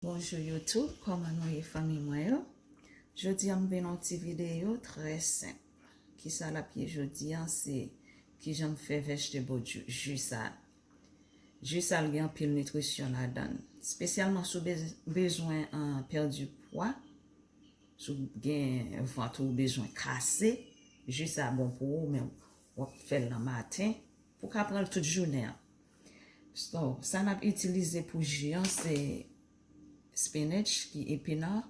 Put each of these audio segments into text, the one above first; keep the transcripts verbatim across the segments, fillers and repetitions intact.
Bonjou YouTube, kòman nou ye fanmi mwen yo? Jodi a m vin yon ti videyo trè senp. Kisa l ap ye jodi a, se kijan m fè vegetable ju, ju sa. Ju sa l gen anpil nitrisyon ladan l. Espesyalman si w bez- bezwen uh, pèdi pwa, si w gen vant ou bezwen kase, ju sa bon pou ou, men w ap fè l nan maten, pou w ka pran l tout jounen an. So, sa n ap itilize pou ji an, se spinach, ki epina.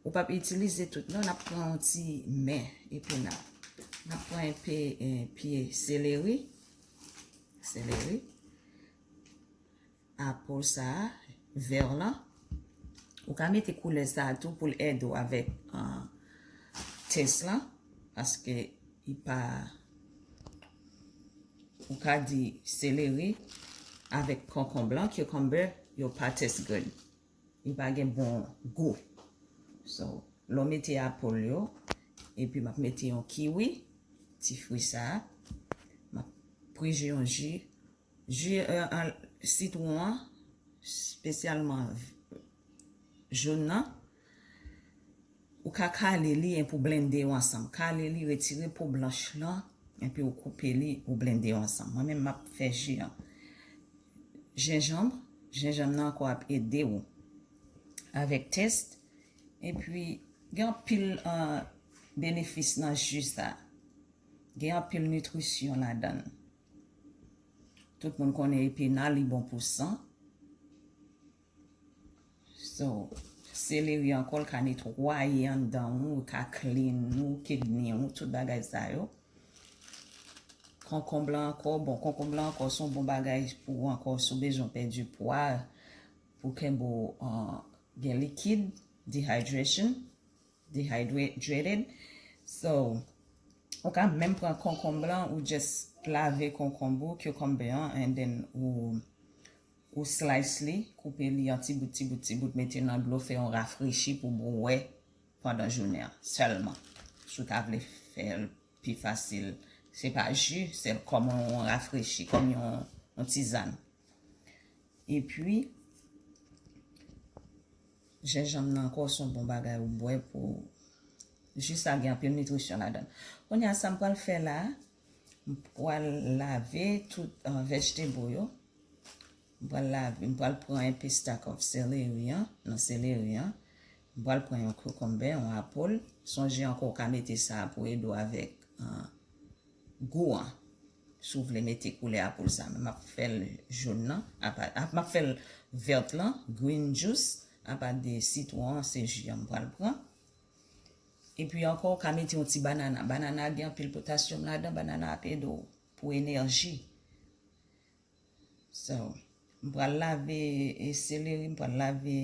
Ou p ap itilize tout non, n ap pran yon ti men epina. N ap pran enpe eh, pye seleri. Seleri. Apple sa a, vè lan. Ou ka mete koulè sa a tou pou l ede w avèk uh, tès lan. Paske li pa ou ka di seleri avèk konkonb lan, cucumber, yo pa test good. Li pa gen bon gou. So, lè w mete apple yo, epi m ap mete yon kiwi, ti fwi sa a, m ap prije yon ji, ji uh, sitwon an, espesyalman jòn nan, ou ka kale li epi w blende yo ansanm. Kale li, retire po blanch lan, epi w koupe li, ou blende yo ansanm. Mwen menm, m ap fè ji an. Jenjanm, jenjanm nan ankò ap ede w avèk test. Epi, gen anpil uh, benefis nan ji sa. Gen anpil nitrisyon ladan l. Tout moun konnen epina, li bon pou san. So, seleri ankò, l ka netwaye anndan ou, l ka clean ou, kidney ou, tout bagay sa yo. Konkonb lan ankò, bon, konkonb lan ankò, se yon bon bagay pou ou ankò, si w bezwen pèdi pwa, pou kenbe w uh, gen likid, dehydration, dehydrated. So, ou ka menm pran konkonb lan, ou just lave konkonb ou, cucumber an, and then ou, ou slice li, koupe li an ti bout, ti bout, ti bout, mete nan dlo, fè yon rafrechi pou bwè pandan jounen an sèlman. Si w ta vle fè l pi fasil, se pa ji, se kòm yon rafrechi, kòm yon, yon tizàn. Epi, jenjanm nan ankò se yon bon bagay ou bwè pou ji sa gen anpil nitrisyon ladan l. Kounye a, sa m pral fè la, m pral lave tout uh, vegetable yo. M pral lave, m pral pran enpe stalk of celery an, nan seleri an. M pral pran yon cucumber, yon apple. Sonje ankò ou ka mete sa pou ede w avèk uh, gou an. Si w vle mete koulè a pou l sa, men m ap fè l jòn nan, apa, ap, m ap fè l vèt lan, green juice, apa de sitwon an, se ji an m pral pran. Epi ankò, ou ka mete yon ti banana. Banana gen anpil potasyòm ladan, banana ap ede w pou enèji. So, m pral lave e seleri, m pral lave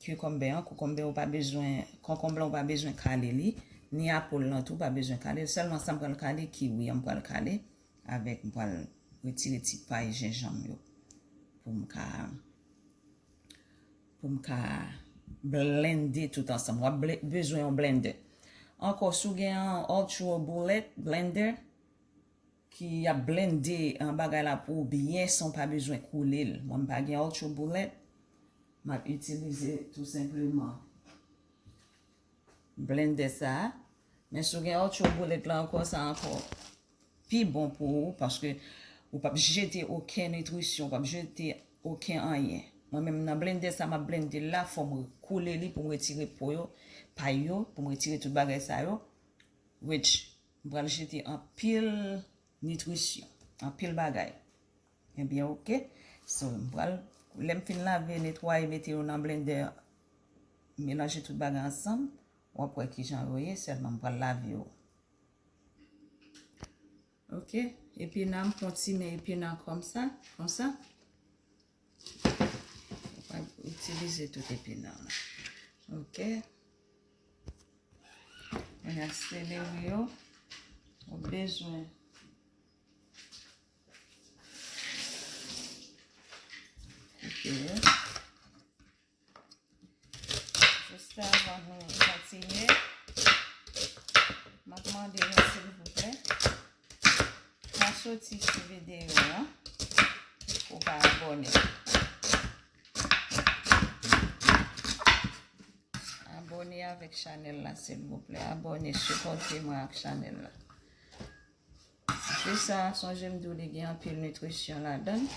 cucumber an. Cucumber ou pa bezwen, konkonb lan ou pa bezwen kale li, ni apple lan tou ou pa bezwen kale l. Sèlman sa m pral kale, kiwi an m pral kale avèk, m pral retire ti pay jenjanm yo pou m ka pou m ka blende tout ansanm. W ap ble- bezwen yon blender. Ankò, si w gen yon ultra bullet blender, ki ap blende an bagay la pou ou byen san w pa bezwen koule l. Mwen m pa gen ultra bullet, m ap itilize tou senpleman blender sa a. Men si w gen ultra bullet la ankò, sa ankò pi bon pou ou, paske ou p ap jete okenn nitrisyon, ou p ap jete okenn anyen. Mwen menm nan blender sa m ap blende l la, fò m koule li pou m retire po yo, pay yo, pou m retire tout bagay sa yo. Which, m pral jete anpil nitrisyon, anpil bagay. Ebyen, oke. So, m pral, lè m fin lave, netwaye, mete yo nan blender, melanje tout bagay ansanm, w ap wè kijan yo ye, sèlman m pral lave yo. Oke, epina, m pran ti men epina kòmsa, konsa. Ou pa itilize tout epina la. Oke. Kounye a seleri yo, ou bezwen. Koupe yo. Jis avan nou kontinye, m ap mande nou, silvouplè, pa soti sou videyo an pou w pa abòne. Avèk chanèl la, silvouplè. Abòne, sipòte mwen ak chanèl la. Jus sa, sonje m di w li gen anpil nitrisyon ladan l.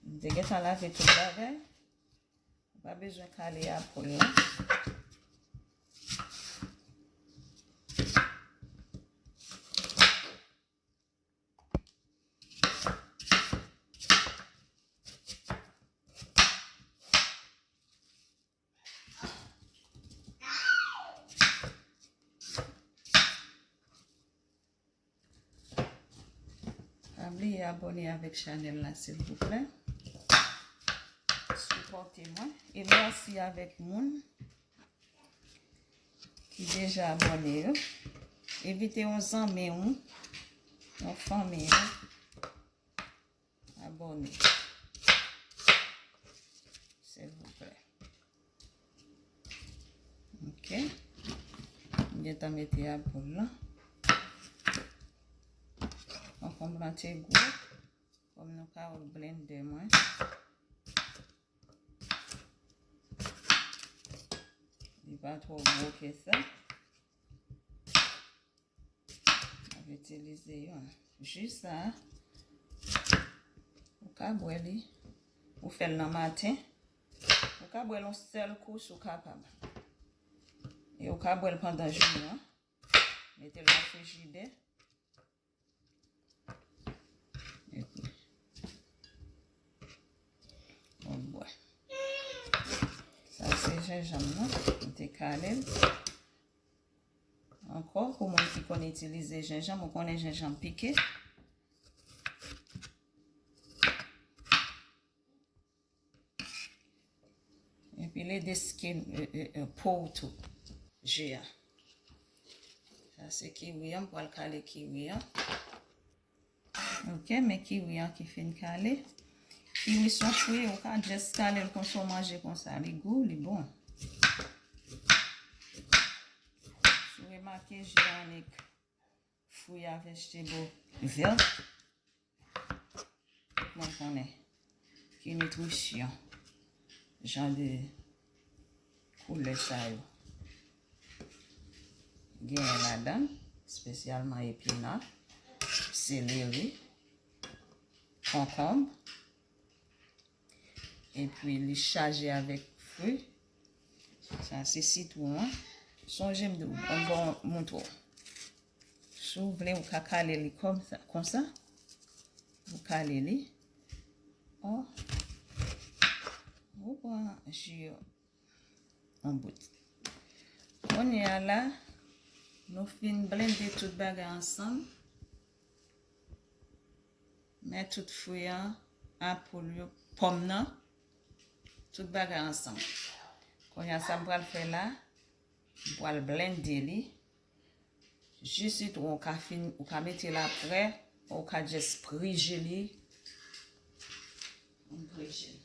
M te gentan lave tout bagay. Ou pa bezwen kale apòl la. Pa bliye abòne avèk chanèl la, silvouplè. Sipòte mwen. E mèsi avèk moun ki deja abòne yo. Envite yon zanmi w, yon fanmi w. Abòne. Silvouplè. Ok. M gentan mete apòl la. Konkonm lan te gwo. Kòm nou ka wè blendè mwen. Li pa twò gwo ke sa. M ap itilize yon. Jus sa, ou ka bwè li. Ou fè l nan maten. Ou ka bwè l yon sèl kou si w kapab. E ou ka bwè l pandan jounen an. Mete l nan frijidè. Epi, ou bwè. Sa se jenjanm nan. M te kale l. Ankò, pou moun ki konn itilize jenjanm, ou konnen jenjanm pike. Epi l ede skin, e, e, e, po w tou. Ji a. Sa se kiwi an, m pral kale kiwi an. Ok, men kiwi an ki fin kale. Kiwi se yon fwi, ou ka just kale l konsa w manje konsa. Li gou, li bon. Si w remake ji a annik fwi a vegetable vert. Tout moun konnen ki nitrisyon jan de koulè sa yo genyen ladan, espesyalman epina, seleri, konkonb, epi li chaje avèk fwi. Sa se sitwon an. Sonje m di w, ban m montre w. Si w vle, ou ka kale li kòmsa, konsa. Ou kale li. Ò. Ou pran ji yo. Yon bout. Kounye a la, nou fin blende tout bagay ansanm. Men tout fwi an, apòl yo, pòm nan, tout bagay ansanm. Kounye a, sa m pral fè la, m pral blende li. Ji sitwon ou ka fin, ou ka mete l aprè, ou ka just prije li. M prije l.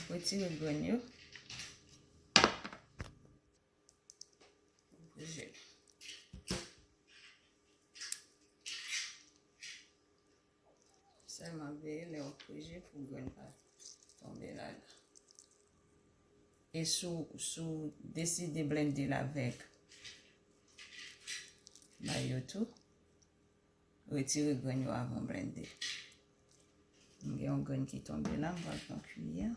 M retire grenn yo. M prije l. Sèlman veye lè w prije pou grenn pa tonbe ladan. E si w, si w deside blende l avèk bay yo tou, retire grenn yo avan w blende. M gen yon grenn ki tonbe la, m pral pran kiyè.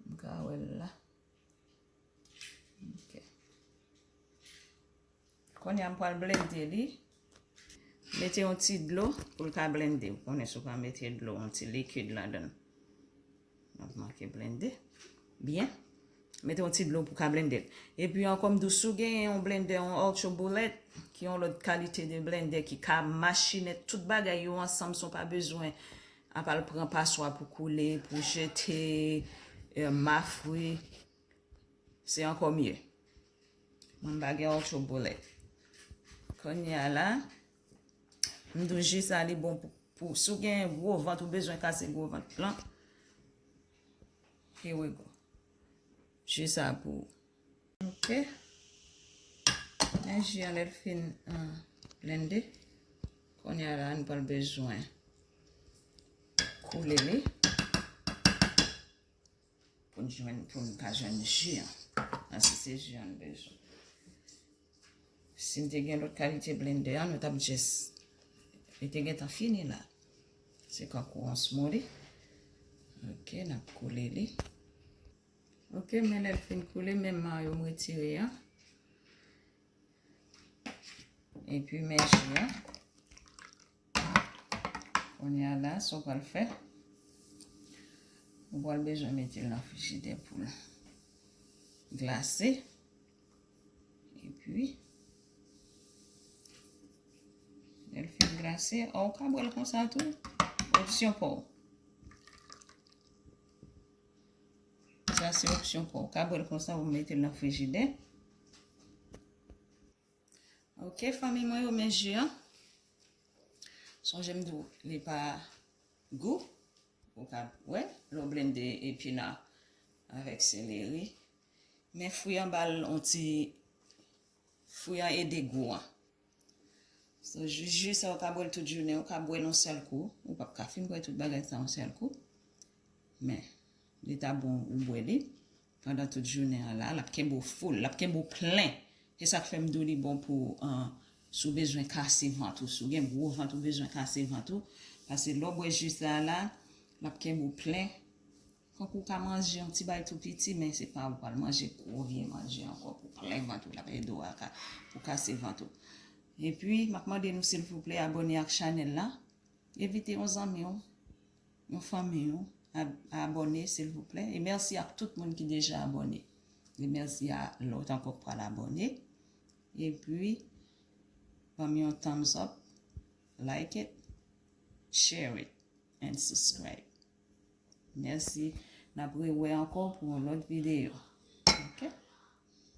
M ka wè l la. Ok. Kounye a m pral blende li. Mete yon ti dlo pou l ka blende. Ou konnen si w pa mete dlo, yon ti likid ladan l. M ap manke blende. Byen. Mete yon ti dlo pou ka blende l. Epi ankò m di w, si w genyen yon blendè, yon Ultra Bullet, ki yon lòt kalite de blendè ki ka machine tout bagay yo ansanm san w pa bezwen apa l pran paswa pou koule, pou jete, eh, mafwi. Se ankò mye. Mwen m pa gen Ultra Bullet. Kounye a la, m di w ji sa li bon pou, pou, si w gen gwo vant, ou bezwen kase gwo vant lan. Here we go. Ji sa pou ou. Ok. Men ji a lè l fin, ah, blende. Kounye a la, nou pral bezwen Koule li pou n jwenn, pou n ka jwenn ji an. Paske se ji an n bezwen. Si m te gen lòt kalite blendè a, nou t ap just, li te gentan fini la. Se kankou yon smoothie. Ok, n ap koule li. Ok, men lè l fin koule, men mayo m retire an. Epi men ji an. Kounye a la, sa w pral fè, ou pral bezwen mete l nan frijidè pou l glase. Epi, lè l fin glase, ou ka bwè l konsa tou. Opsyon pa w. Sa se opsyon pa w. Ou ka bwè l konsa ou mete l nan frijidè. Ok, fanmi mwen yo, men ji an. Sonje m di w, li pa gou. Ou ka wè, lè w blende epina avèk seleri. Men fwi an ba l yon ti, fwi an ede gou an. So, ji, ji sa ou ka bwè l tout jounen, ou ka bwè l yon sèl kou. Ou p ap ka fin bwè tout bagay sa yon sèl kou. Men, li ta bon ou bwè li pandan tout jounen an la, l ap kenbe w full, l ap kenbe w plen. Se sa k fè m di w li bon pou, an, si w bezwen kase vant ou, si w gen gwo vant, ou bezwen kase vant ou. Paske lè w bwè ji sa a la, l ap kenbe w plen. Kankou w ka manje yon ti bagay tou piti, men se pa ou pral manje gwo vye manje ankò pou plen vant ou, l ap ede w a ka, pou kase vant ou. Epi, m ap mande nou silvouplè abòne ak chanèl la. Envite yon zanmi w, yon fanmi w, a, abòne silvouplè. E mèsi ak tout moun ki deja abòne. E mèsi a lòt ankò k pral abòne. Epi, ban m yon thumbs up, like it, share it, and subscribe. Mèsi. N ap rewè ankò pou yon lòt videyo.